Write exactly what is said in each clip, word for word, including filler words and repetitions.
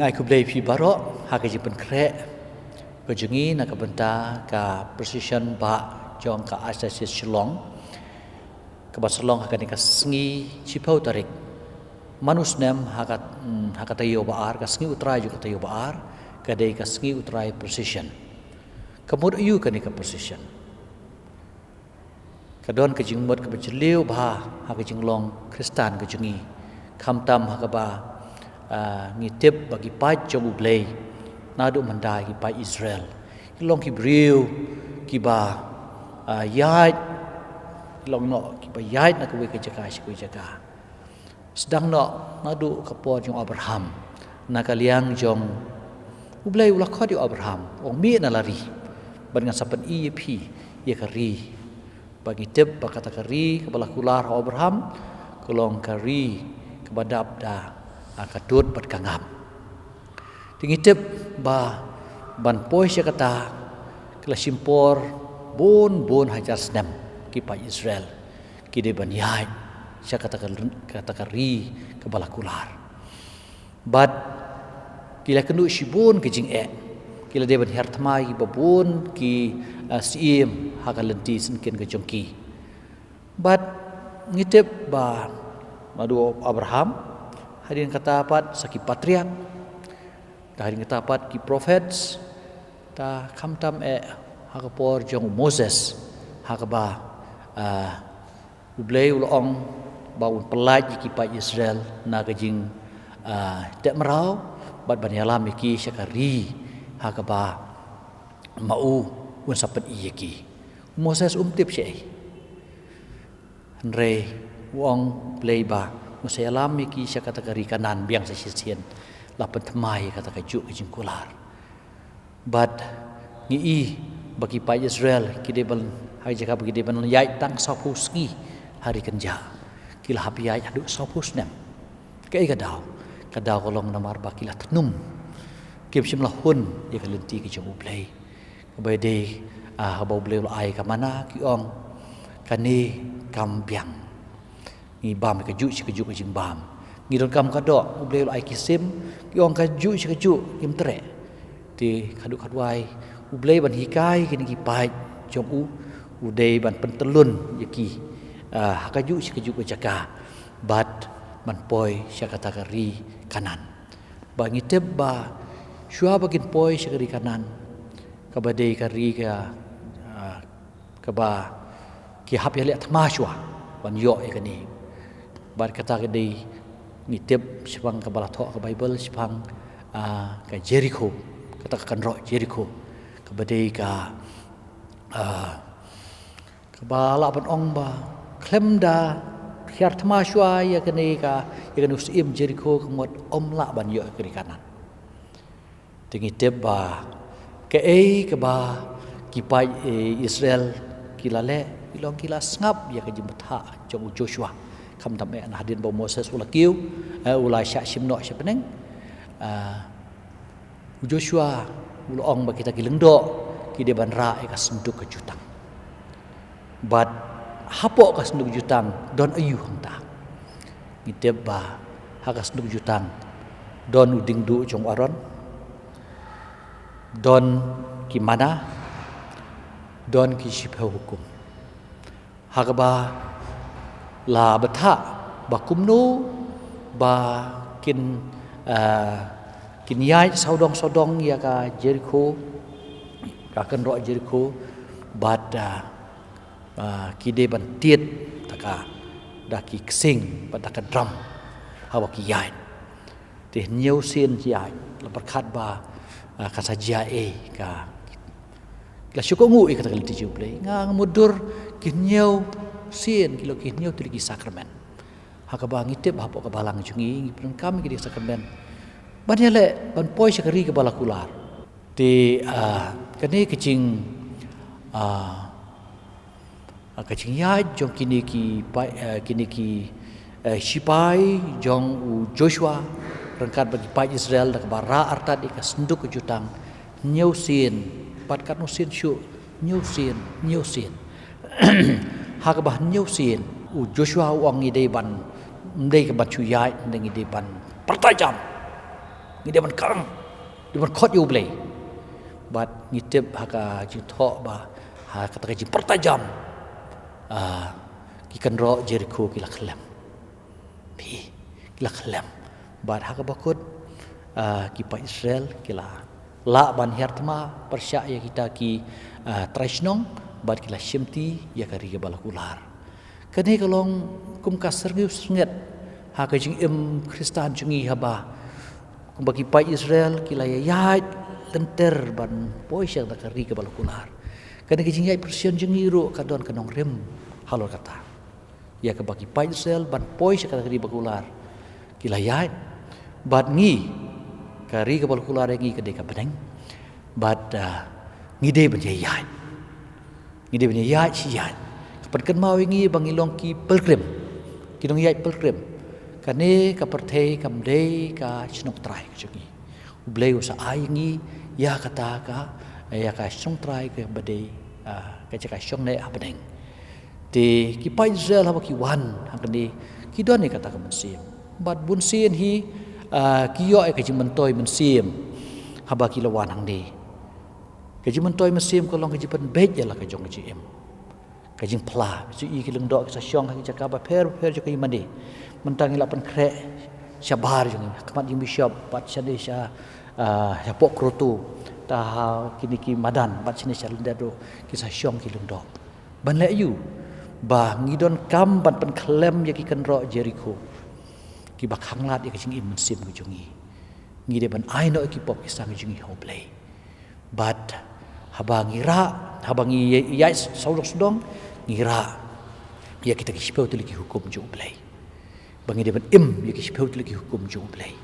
Ai khublei phi baroh ha ka jingpynkhreh ka jong ngi na ka bynta ka procession bah jong ka Archdiocese Shillong, kaba sa long ha kane ka sngi shiphew tarik man u snem ha ka, mm, ha ka taïew ba ar, ka sngi U Trai jong ka taïew ba ar, ka dei ka sngi U Trai procession. Ka mut aiu kane ka procession? Ka don ka jingmut kaba jylliew bha ha ka jinglong Khristan ka jong ngi, khamtam ha kaba, ah, ngi tip ba ki paid jong U Blei naduh mynta, ki paid Israel, ki long ki briew kiba, ah, ïaid, ki long noh kiba ïaid na kawei ka jaka sha kawei ka jaka. Sdang noh naduh ka por jong Abraham, na ka liang jong U Blei u la khot ïa u Abraham, u ong, mih na la ri, bad ngan sa pyni ïa phi ïa ka ri. Ba ngi tip ba kata ka ri kaba la kular ha u Abraham ka long ka ri kaba dap da, ah, ka dud bad ka ngam. Te ngi tip ba ban poi sha kata ka la shim por bun bun hajar snem, ki paid Israel ki dei ban ïaid sha kata ka, kata ka ri kaba la kular. Bad ki la kynduh shibun ki jingeh, ki la dei ban hiar thma ïa kiba bun ki, ah, syiem ha ka lynti syngkien ka jong ki. Bad ngi tip ba naduh Abraham, hadien kata pat sa ki patriarch, hadien kata pat ki prophets, te khamtam eh ha ka por jong u Moses, ha kaba, ah, U Blei u la ong ba un pyllait ïa ki paid Israel na ka jing, ah, teh mraw, bad ban ïalam ïa ki sha ka ri ha kaba ma u un sa pyni ïa ki. U Moses um tip shaei. Hynrei u ong U Blei ba un sa ïalam ïa ki sha kata ka ri Kanaan biang sa shisien, la pynthma ïa kata kajuh ka jingkular. Bad ngi i ba ki paid Israel ki dei ban, ha ka jaka ba ki dei ban ïaid tang sawphew sngi ha ri kynjah, ki la hap ïaid haduh sawphew snem. Kaei ka daw? Ka daw ka long namar ba ki la thnum, kim shym la hun ïa ka lynti ka jong U Blei. Kaba dei, ah, haba U Blei u la ai ka manna, ki ong, kane kam biang. Ngi bam kajuh shi kajuh ka jingbam. Ngi donkam ka doh, U Blei u la ai ki sim, ki ong kajuh shi kajuh kim treh. Te kaduh kaduwai U Blei ban hikai kine ki paid jong u, u dei ban pyntyllun ïa ki, ah, ha kajuh shi kajuh ka jaka, bad ban poi sha kata ka ri Kanaan. Ba ngi tip ba shuwa ba kin poi sha ka ri Kanaan, kaba dei ka ri ka, ah, kaba ki hap ïaleh thma shuwa ban ïoh ïa kane. Bad kata ka dei, ngi tip shaphang kaba la thoh ka Baibl shaphang, ah, ka Jerikho, kata ka kynroh Jerikho, kaba dei ka, ah, kaba lah ban ong ba khlem da hiar thma shuwa ïa kane ka, ïa kane u syiem Jerikho, ka mut ym lah ban ïoh ïa ka ri Kanaan. Te ngi tip ba kaei kaba ki paid, eh, Israel ki la leh, ki long ki la sngap ïa ka jingbthah jong u Joshua. Khamtam eh na hadien ba u Moses u la kiew, eh, u la shah shim noh sha bneng. Ah, u Joshua u la ong ba kita ki lyngdoh ki dei ban rah ïa ka synduk ka jutang. Bad hapoh ka synduk jutang don aiu hangta? Ngi tip ba ha ka synduk jutang don u diengduh jong u Aaron, don ki manna, don ki shiphew hukum. Ha kaba la bthah ba kumno ba kin, eh, kin ïaid sawdong sawdong ïa ka Jerikho, ka kynroh Jerikho, bad, eh, ah, ki dei ban tied da ka, da ki ksing bad da ka drum haba ki ïaid. Te hynñiew sien ïaid, la pyrkhat ba, ah, kan sa jia ei, ka la shu kohnguh ïa kata ka lynti jong U Blei. Nga, nga mutdur ki hynñiew sien ki long ki hynñiew tylli ki sakramen. Ha kaba ngi tip hapoh ka balang jong ngi, ngi pyndonkam ïa ki sakramen ban ïaleh, ban poi sha ka ri kaba la kular. Te, ah, kane ka jing, ah, ah, ka jingïaid jong kine ki pai-, ah, kine ki, eh, shipai jong u Joshua ryngkat bad ki paid Israel da kaba rah artat ïa ka synduk ka jutang hynñiew sien, bad katno sien shuh, hynñiew sien, hynñiew sien. Ha kaba hynñiew sien u Joshua u ong, ngi dei ban, ym dei ka ban shu ïaid, ngi dei ban pyrta jam. Ngi dei ban kyrpad, dei ban khot ïa U Blei. Bad ngi tip ha ka jingthoh ba ha kata ka jingpyrta jam, ah, ki kynroh Jerikho ki la khlem. Phi, ki la khlem. Bad ha kaba kut, ah, ki paid Israel ki la lah ban hiar thma pyrshah ïa kita ki, ah, trai shnong, bad ki la shimti ïa ka ri kaba la kular. Kane ka long kum ka syrngiew syrngiet ha ka jingim Khristan jong ngi haba kumba ki paid Israel ki la ïaid lynter ban poi sha ka ri kaba la kular. Kane ka jingïaid pyrshah jong ngi ruh ka don ka nongrim halor kata. Ïa kaba ki paid Israel ban poi sha ka ri ba kular ki la ïaid. Bad ngi, ka ri kaba kular ïa ngi ka dei ka bneng. Bad, ah, ngi dei ban ïaid. Ngi dei ban ïaid shi ïaid. Ka pynkynmaw ïa ngi ba ngi long ki pilgrim. Ki nongïaid pilgrim. Kane ka pyrthei kam dei ka shnong trai ka jong ngi. U Blei u sa ai ngi ïa kata ka, ïa ka shnong trai kaba dei, ah, ka jaka shong ne ha bneng. Te ki paid Israel haba ki wan hangne ki don ïa kata ka mynsiem. Bad bun sien hi, ah, ki ïoh ïa ka jingmyntoi mynsiem haba ki la wan hangne. Ka jingmyntoi mynsiem ka long ka jingpynbeit ïa la ka jong ka jingim. Ka jingphla, shu i ki lyngdoh ki sa shong ha ki jaka bapher bapher jong ka ïing mane. Mynta ngi la pynkhreh shabar jong ngi, ha khmat jong bishop, bad shane sha, ah, shapoh kroto. Ta ha kine ki madan, bad shane sha lyndet ruh, ki sa shong ki lyngdoh. Ban leh aïu, ba ngi donkam ban pynkhlem ïa ki kynroh Jerikho. Kiba khanglad ïa ka jingim mynsiem ka jong ngi. Ngi dei ban ai noh ïa ki pop ki seng jong ngi ha U Blei. Bad haba ngi rah, haba ngi ïaid sawdong sawdong, ngi rah ïa kita ki shiphew tylli ki hukum jong U Blei. Ba ngi dei ban im ïa ki shiphew tylli ki hukum jong U Blei.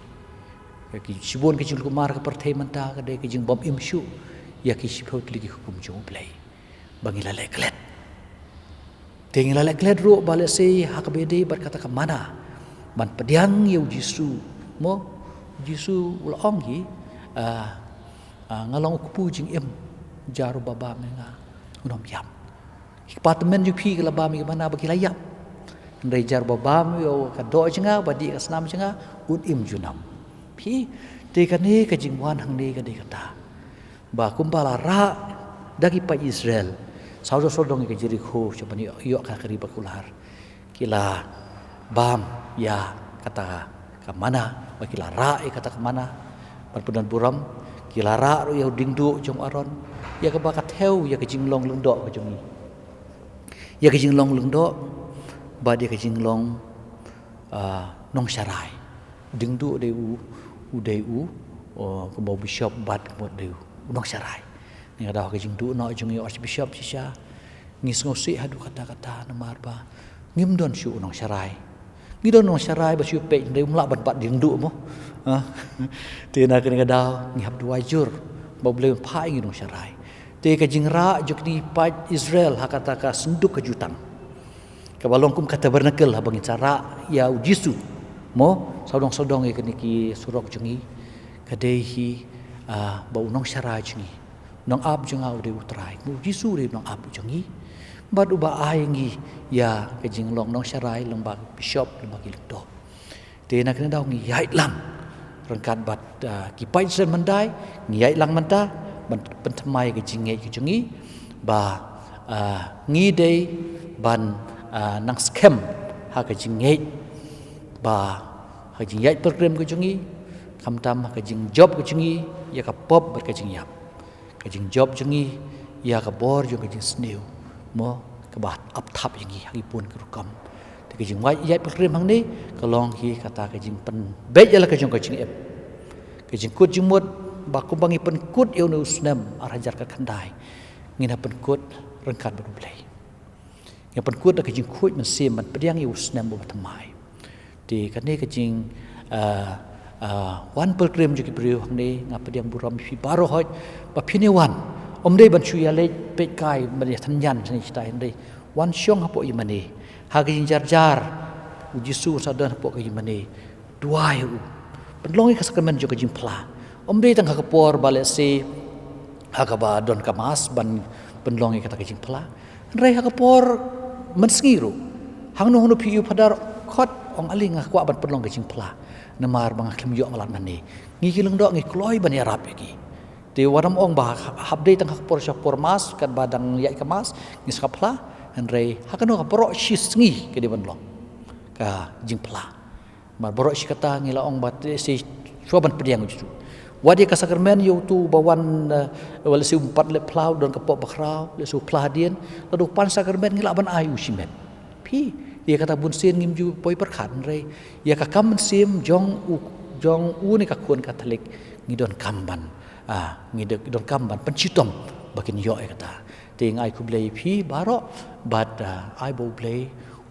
Ïa ki shibun ki jingkulmar ka pyrthei mynta ka dei ki jingbym im shuh ïa ki shiphew tylli ki hukum jong U Blei. Ba ngi la leh klet. Te ngi la leh klet ruh ba lehse ha kaba ïadei bad kata ka manna ban pdiang ïa U Jisu. Mo, U Jisu u la ong hi, ah, ah, nga long u kpu jingim, jar uba bam ïa nga un ym ïap. Ki kpa tymmen jong phi ki la bam ïa ka manna ba ki la ïap. Hynrei jar uba bam ïa ka doh jong nga, ba dih ka snam jong nga, un im junom. Phi, te kane ka jingwan hangne ka dei kata. Ba kumba la rah da ki paid Israel sawdong sawdong ïa ka Jerikho, sha ban ïoh, ïoh ka ri ba kular. Ki la bam ïa kata ka manna, ba ki la rah ïa kata ka manna ban pyndon burom, ki la rah ruh ïa u diengduh jong u Aron, ïa kaba ka thew ïa ka jinglong lyngdoh ka jong ngi. Ïa ka jinglong lyngdoh bad ïa ka jinglong, ah, nongsharai. Diengduh dei u, u dei u, oh, kumba u bishop bad kumba dei u nongsharai. Ngi nga daw ha ka jingduh noh jong ngi u archbishop shisha. Ngi sngewsih haduh katta katta namar ba ngim don shuh u nongsharai. Ngi don nongsharai ba shu peit hynrei um lah ban bat diengduh mo. Ha? Te na kane ka daw ngi hap duwai jur ba U Blei un phah ïa ngi nongsharai. Te ka jingrah jong ki paid Israel ha kata ka synduk ka jutang. Kaba long kum ka tabernacle haba ngin sa rah ïa U Jisu. Mo, sawdong sawdong ïa kine ki surok jong ngi. Ka dei hi, ah, ba u nongsharai jong ngi. Nongap jong nga u dei U Trai. Mo, U Jisu u dei u nongap jong ngi. Bad uba ai ngi ïa ka jinglong nongsharai lyngba bishop, lyngba ki lyngdoh. Te na kane daw ngi ïaid lang ryngkat bad, ah, ki paid Israel mynta, ngi ïaid lang mynta ban pynthymmai ka jingngeit ka jong ngi ba, ah, ngi dei ban, ah, nang skhem ha ka jingngeit ba ha ka jingïaid pilgrim ka jong ngi, khamtam ha ka jingjop ka jong ngi ïa ka pop bad ka jingïap. Ka jingjop jong ngi ïa ka bor jong ka jingsniew, mo, kaba ap thap ïa ngi ha ki bun ki rukom. Te ka jingwad ïaid pilgrim hangne ka long hi kata ka jingpynbeit ïa la ka jong ka jingim. Ka jingkut jingmut ba kumba ngi pynkut ïa une u snem ar hajar khatkhyndai, ngin ïa pynkut ryngkat bad U Blei. Ngi pynkut da ka jingkhuid mynsiem ban pdiang ïa u snem uba thymmai. Te kane ka jing, ah, ah, wan pilgrim jong ki briew hangne, nga pdiang burom ïa phi baroh hoid ba phin ïa wan. Ym dei ban shu ïa leit peit kai ban ïa tynjan shane shatai, hynrei wan shong hapoh ïingmane. Ha ka jingjar jar U Jisu un sa don hapoh ka ïingmane. Duwai ïa u. Pynlong ïa ka sakramen jong ka jingphla. Ym dei tang ha ka por ba lehse ha kaba don ka Mass ban pynlong ïa kata ka jingphla. Hynrei ha ka por mynsngi ruh. Hangno hangno phi ïoh, Phadar, khot Ong ale nga kwah ban pynlong ka jingphla. Namar ba nga khlem ïoh nga lad mane. Ngi ki lyngdoh ngi kloi ban ïarap ïa ki. Te wat nym ong ba hap dei tang ha ka por sha por mass, katba dang ïaid ka mass, ngi sa phla, hynrei ha kano ka baroh shi sngi ka dei ban long ka jingphla. Namar baroh shi katta ngi la ong ba te shu ban pdiang ju. Wat ïa ka sakramen ïa uto ba wan, eh, wat lehse um pat leh phla, don ka pop bakhraw, lehse u phla hadien, lada u pan sakramen ngi lah ban ai u shimet. Phi, ïa kata bunsien ngim ju poi pyrkhat, hynrei ïa ka kam mynsiem jong u, jong u ne ka khun Katholik ngi donkam ban, ah, ngi donkam ban pynshitom ba kin ïoh ïa kata. Te nga ai khublei ïa phi baroh, bad, ah, ai ba U Blei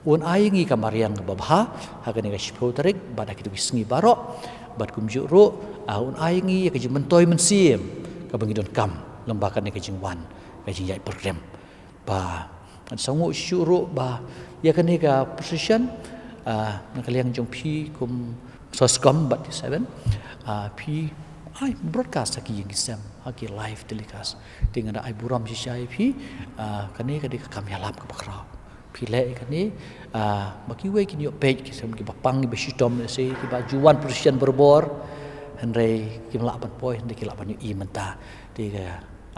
un ai ngi ka mariang kaba bha ha kane ka shiphew tarik bad ha kito ki sngi baroh, bad kumjuh ruh, ah, un ai ngi ïa ka jingmyntoi mynsiem kaba ngi donkam lyngba kane ka jingwan, ka jingïaid pilgrim. Ba ngan sngew shuh ruh ba ïa kane ka procession, ah, na ka liang jong phi kum Soskom bad T seven, ah, phi ai broadcast ha ki ïing ki sem, ha ki live telecast. Te nga da ai burom shisha ïa phi, ah, kane ka dei ka kam ïalap kaba khraw. Phi leh ïa kane, ah, ba kiwei kin ïoh peit ki sem kiba pang kiba shitom, lehse kiba ju wan procession barabor, hynrei kim lah ban poi, hynrei ki lah ban ïohi mynta. Te ka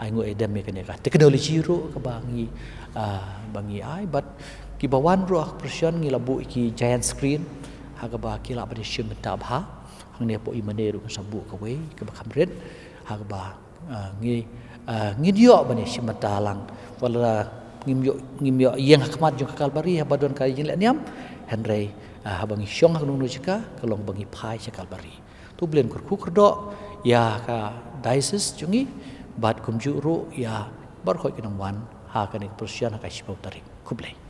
ai nguh ai dem ïa kane ka technology ruh kaba ngi, ah, ba ngi ai, bad kiba wan ruh ha ka procession ngi la buh ïa ki giant screen ha kaba ki lah ban ïashim bynta bha. Hangne hapoh Imane ruh ngi sa buh kawei kaba kham rit ha kaba, ah, ngi, ah, ngin ïoh ban ïashim bynta lang. Wat la ngim ïoh, ngim ïoh ïeng ha khmat jong ka Kalbari haba don ka ïing leh niam, hynrei, ah, haba ngi shong ha kano kano jaka ka long ba ngi phai sha Kalbari. To U Blei un kyrkhu kyrdoh ïa ka diocese jong ngi bad kumjuh ruh ïa baroh ki nongwan ha kane ka procession ha ka shiphew tarik. Khublei.